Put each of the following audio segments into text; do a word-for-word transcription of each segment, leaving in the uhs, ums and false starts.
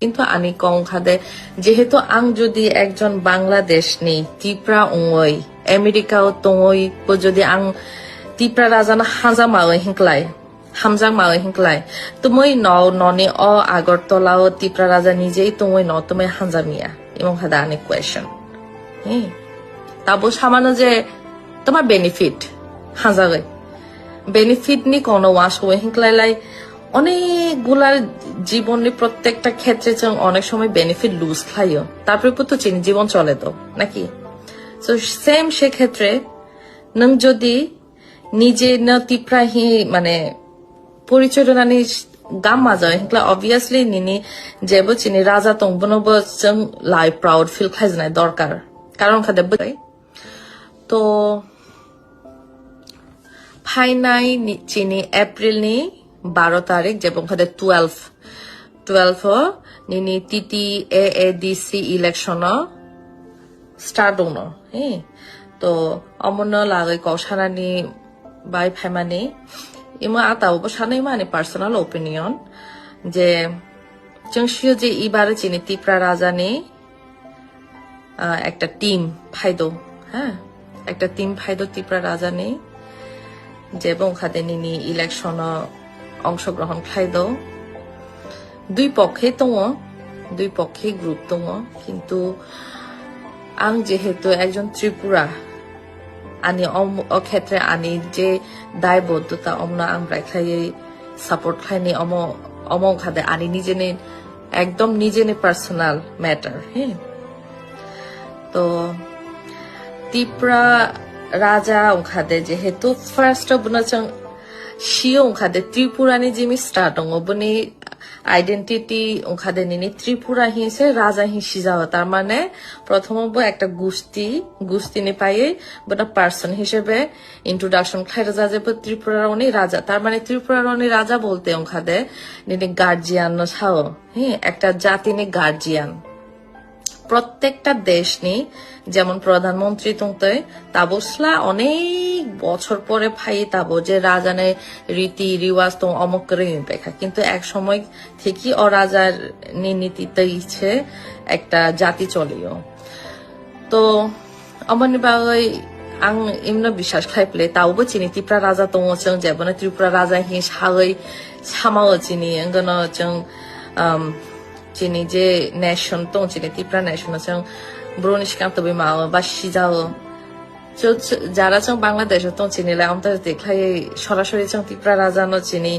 Kintu ani kong kha de, jehetu ang jodi ekjon Bangladesh ni Tipra ongoi, America o tongoi, bo jodi ang Tipra raja no hanja mawi hinklai, hamjak mawi hinklai, tumui no, noni o Agartala o Tipra raja nijei tongoi no tumui hanja miya. Imong kha da ani question. He. Tabo samano je toma benefit hanjagoi. Benefit ni kono wansugoi hinklai lai, অনেকগুলা জীবননি প্রত্যেকটা ক্ষেত্রে जों অনেক সময় benefit loose খাইও, তারপরে তো চিনি জীবন চলে তো নাকি? তো সেম সেক্ষেত্রে নং যদি নিজে ন তিপ্রা হি মানে পরিচয় রানি গাম মাজা হিংকলা অবভিয়াসলি নিনি যেবো চিনি রাজা তং বনো বো जों lai proud feel খাইজনাই দরকার। কারণ খাদে bai তো phainai ni, chini April ni baro tarik, jebong khade twelve, twelve o nini T T A A D C election o start dongno, he. To omono lagoi kok sanani bai phaimani, imo ata obo sanai mani personal opinion je chwng sio je ibare chini Tipra raja ni ah, ekta team phaido, ha, ekta team phaido Tipra raja ni, jebo wngkha de nini election o ongshogrohon khlaido. Dui pokhe tongo, dui pokhe group tongo, kintu ang jehetu ekjon Tripura, ani om-, o khetre ani je daibodota omno ang brai khlaiwi support khlaini, omo, omo wngkha de ani nijeni, ekdom nijeni personal matter, he. To Tipra raja wngkha de, jehetu first o bono chwng sio wngkha de, Tripura ni jimi start tongo, boni identity wngkha de nini Tripura hi se raja hi sijao, tar mane prothomo bo ekta gusti, gusti ni paiwi bono person hisebe introduction khlai rwjak je bo Tripura roni raja, tar mane Tripura roni raja bolte wngkha de nini guardian no sao, hi, ekta jati ni guardian. প্রত্যেকটা দেশ ni jemon pradhan mantri tongtoi, tabo sla onek bochor pore phai tabo je raja ni riti riwaj tong omok kwrwi ni bekha, kintu ek somoy theki o raja ni niti tei se ekta jati cholio. To omoni bagwi ang imno biswas khlai phle, tabo chini Tipra raja tongo, chwng jebono Tripura raja hi sagwi samao chini, wngano chwng, um, chini je nation tong, chini Tipra nation o chwng broni swkang tobwi mao ba sijao. Chwng, chwng, jara chwng Bangladesh o tong chini le amta tikhlai sorasori chwng Tipra raja no chini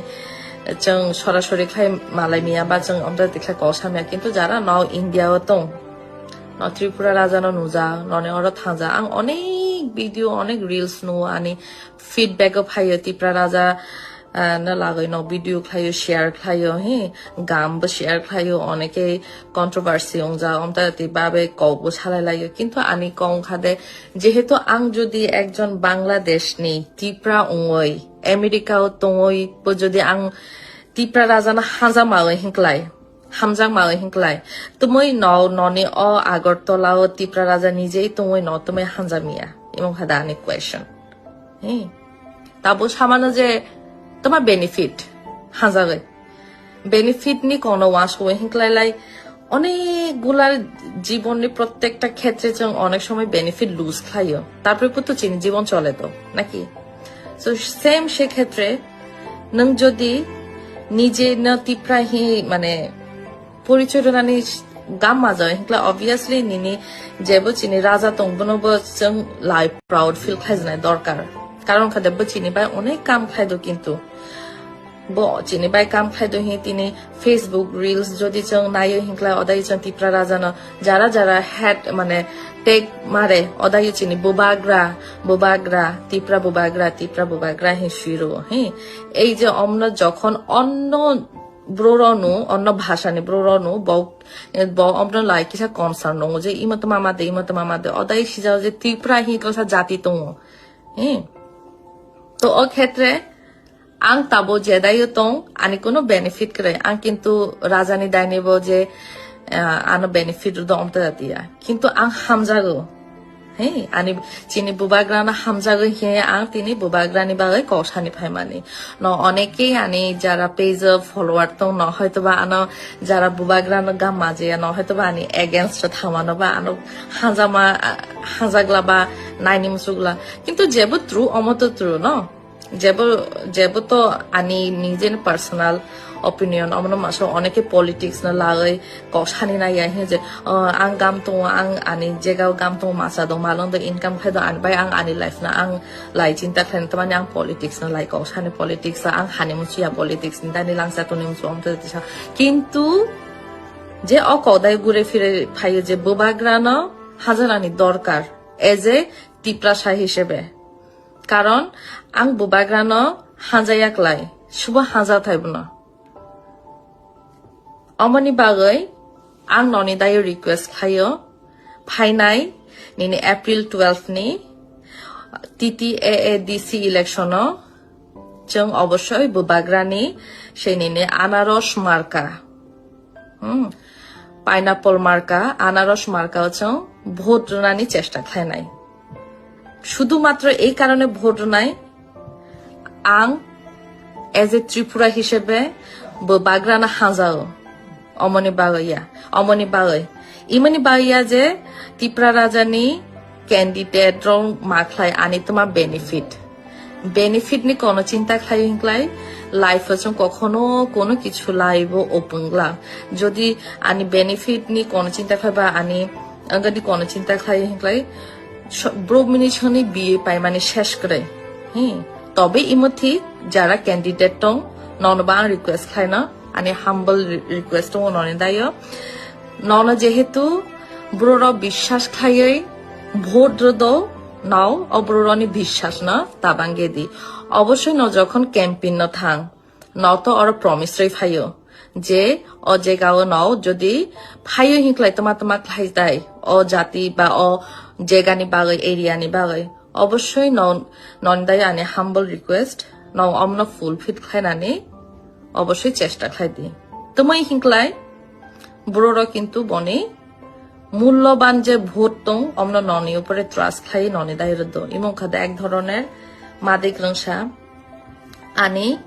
chwng sorasori khlai malai miya ba chwng amta tikhlai kok samya, kintu jara no India o tong, no Tripura raja no nuja, noni oro thangja. Ang onek video, onek reels nuo, ani feedback o phaio Tipra raja, ah, no lagoi no video khlaio, share khlaio, he, gam bo share khlaio, oneke controversy ongja, omta ti babe kok bo salai laio, kintu ani kong khade, jehetu ang jodi ekjon Bangladesh ni Tipra ongoi, America o tongoi, bo jodi ang Tipra raja no hanja mawi hinklai, hamjak mawi hinklai. Tumui no, noni o Agartala o Tipra raja nijei tongoi no tumui hanja miya. Imong kha da ani question. He. Tabo samano je toma benefit hanjagoi. Benefit ni kono wansugoi hinklai lai. অনেকগুলা জীবননি প্রত্যেকটা ক্ষেত্রে जों অনেক সময় benefit loose খাইও, তারপরে তো চিনি জীবন চলে তো নাকি? তো সেম সেক্ষেত্রে নং যদি নিজে ন তিপ্রা হি মানে পরিচয় রানি গাম মাজা হিংকলা অবভিয়াসলি নিনি যেবো চিনি রাজা তং বনো বো जों lai proud feel খাইজনাই দরকার। কারণ খাদে বো চিনি বাই অনেক কাম খাইদো কিন্তু Bo chini bai kam khlai do hi tini Facebook reels jodi chwng naio hinkla odai chwng Tipra raja no jara jara head mane tag mare odai chini bubagra, bubagra, Tipra bubagra, Tipra bubagra hi sui rwo hi. Ei je omno jokhon onno bro ronu, onno bhasha ni bro ronu, bo, bo omno lai kisa concern nongo je imo to mama de, imo to mama de, odai sijao je Tipra hi kosa jati tongo. Hi. To o khetre Ang tabo jedaio tong, ani kuno benefit kwrwi. Ang kintu rajani dainibo je, ah, ano benefit rwdo omtara tiya. Kintu ang hamjago. He, ani chini bubagrano hamjagwi he ang tini bubagrani bagwi kok sani phaimani. No, onekei ani jara page o follower tong no, hoitoba ano jara bubagrano gam majiya no, hoitoba ani against o thangmano ba ano hanjama, hanjagla ba naini musugla. Kintu jebo true, omo to true no. Jebo, jebo to ani nijeni personal opinion, omono masa oneke politics no lagwi kok sani naiya hinwi je, "Oh, ang gam tongo, ang ani jega o gam tongo, masa do, malong do, income khai do, ani bai ang ani life no ang lai chinta khlai, tamani ang politics no lai kok sani, politics o ang hani musuya, politics ni dani langsa toni musu om tesa." Kintu je o kok dai gure phire phaio je bubagrano hajarani dorkar as a Tiprasa hisebe. Karon ang bubagrano hanjaya klai, subo hanja thai bono. Omoni bagwi ang noni dayo request khlaio, phainai nini April twelve ni T T A A D C election o chwng obosoi bubagrani sei nini anaros marka. Hmm. Pineapple marka, anaros marka o chwng vote rwnani chesta khlainai. Sudhumatro ei karone vote rwnai, ang as a Tripura hisebe bubagrano hanjao. Omoni bagwi ya, omoni bagwi. Imoni bagwi ya je Tipra Rajani candidate rok ma khlai ani tma benefit. Benefit ni kono chinta khlai hinklai life o chwng kokhono kono kichu laibo opungla. Jodi ani benefit ni kono chinta khlai ba ani angani kono chinta khlai hinklai so-, bro mini chhoni B A paimani ses kwrwi. Hi, tobe imo thik jara candidate tong, nono ba ang request khlaino, ani humble re-, request tongo noni dayo. Nono jehetu bororok biswas khlaiwi vote rwdo, nao o bororokni biswas no tabangedi. Obosoi no jokhon campaign no thang, no to oro promise rwi phaio je o jega o no jodi phaio hinklai tma tma khlai tai o jati ba o jega ni bagwi, area ni bagwi. Obosoi no, noni dayo ani humble request, no omno fulfill khlainani obosoi chesta khlai di. Tmwi hinklai bororok kintu boni mulloban je vote tong, omno noni upore trust khlai noni dai rwdo. Imo wngkha de ek dhoroner madik rwngsa. Ani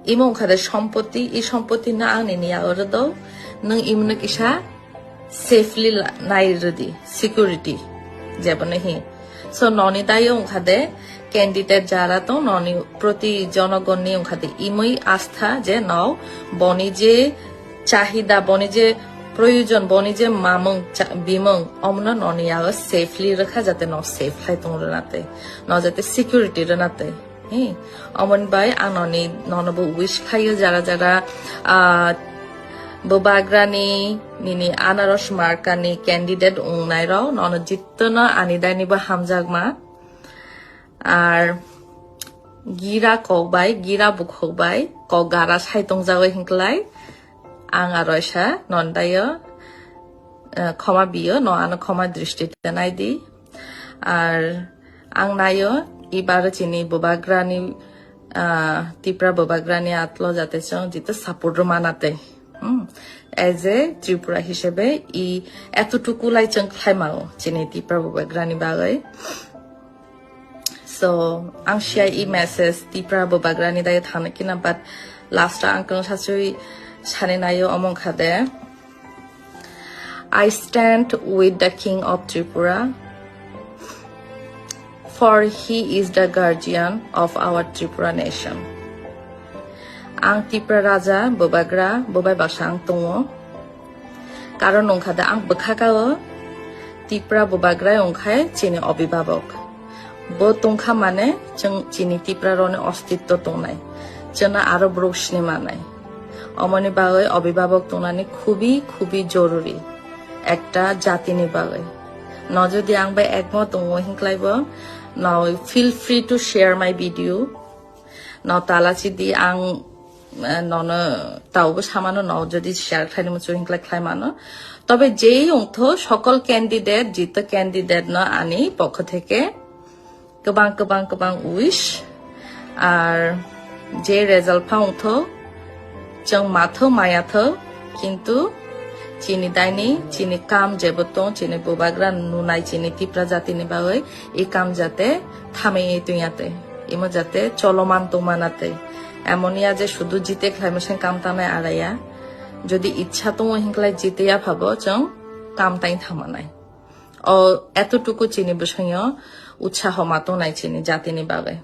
imo wngkha de sompoti, i sompoti no ang nini yago rwdo. Nwng imono kisa safely la-, nai rwdi, security jebono hi. So noni dayo wngkha de candidate jara tong, noni proti jonogonni wngkha de imwi astha je no boni je chahida, boni je proyojon, boni je mamung cha-, bimung, omno noni yago safely rwkha jate no safe khai tong rwna tei, no jate security rwna tei. Hi, omoni bai ang noni, nono bo wish khaio jara jara, ah, bubagrani nini anaros markani candidate wngnai rok, nono jittono ani daini bo hamjakma. Ar gira kok bai, gira bukhuk bai, kok gara sai tongjago hinklai. Ang aro isa non dayo, eh, khoma biyo, no ano khoma dristite nai di. Ar ang nayo, ibaro chini bubagrani, ah, Tipra bubagrani atlo jate chwng jito support rwmana tei. Hmm. As a Tripura hisebe i etutuku lai chwng khlaimao chini Tipra bubagrani bagwi. So, ang siya i message Tipra bubagrani dayo thangna kina, but last ang kung sasui sani nayo omong khade. I stand with the King of Tripura, for he is the guardian of our Tripura nation. Ang Tipra Raja, bubagra, bubai basa ang tongo. Karon wngkha da ang bwkhakao Tipra bubagra wngkhai chini obibabok. Bo tongkha mane chwng chini Tipra roni ostitto tongnai. Chwngno aro borok sini manai. Omoni bagwi obibabok tongnani khubi, khubi joruri. Ekta jatini bagwi. No jodi ang bai ekmot tongo hinklai bo, no feel free to share my video. No talachi di ang, eh, nono taubo samano no jodi share khlaini muchung hinklai khlai mano. Tobe jei wngtho sokol candidate, jito candidate no ani pokho theke kwbang, kwbang, kwbang wish. Ar je result pha wngtho, chwng matho, mayatho, kintu Chini daini, chini kam jebo tong, chini bubagra nunai chini Tipra jatini bagwi, i kam jate thamwi tongya tei, imo jate choloman tongmana tei. Emon ya je sudu jite khlai mwseng kam tanai araya. Jodi ichha tongo hinklai jite ya phabo chwng kam tai thamanai. O etutuku chini bwswngyo utsaho ma tongnai chini jatini bagwi.